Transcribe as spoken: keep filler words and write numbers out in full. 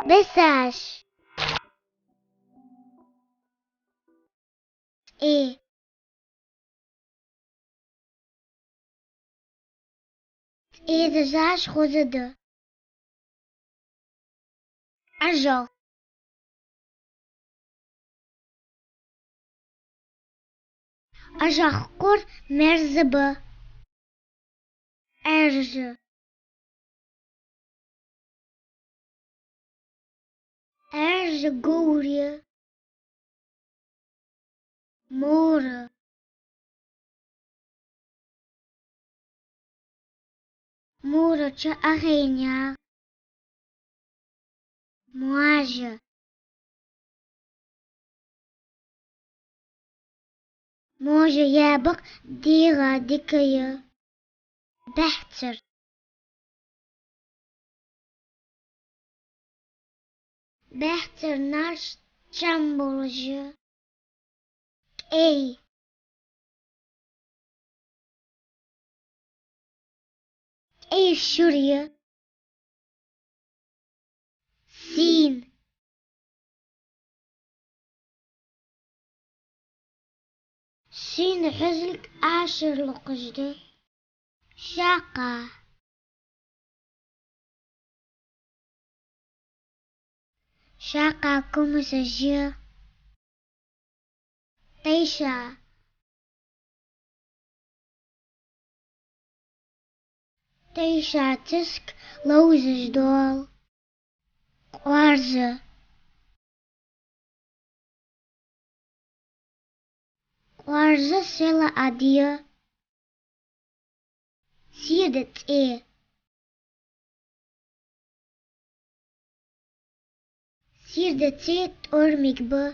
Бесаш. ТӀе. ТӀе дешаш хоза да. Ӏажал. Ӏажах кхор мерза ба. Ӏаьржа. Ӏаьржа говр я. Мора. Мора чу Ӏохайна. Моажа. Моажа яьбакъ дегӀа дика я. Баьццар. Баьццар наш чам болаш я. КӀай. КӀай шура я. Сийна. Сийна хьузилг ашар локхаш да. Шаккха. Шаккха кумсаш я. Тайша. Тайша циск ловзаш доал. Къоарза. Къоарза села Ӏад я. Сийрда цӀе. Сийрда цӀе тӀормиг ба.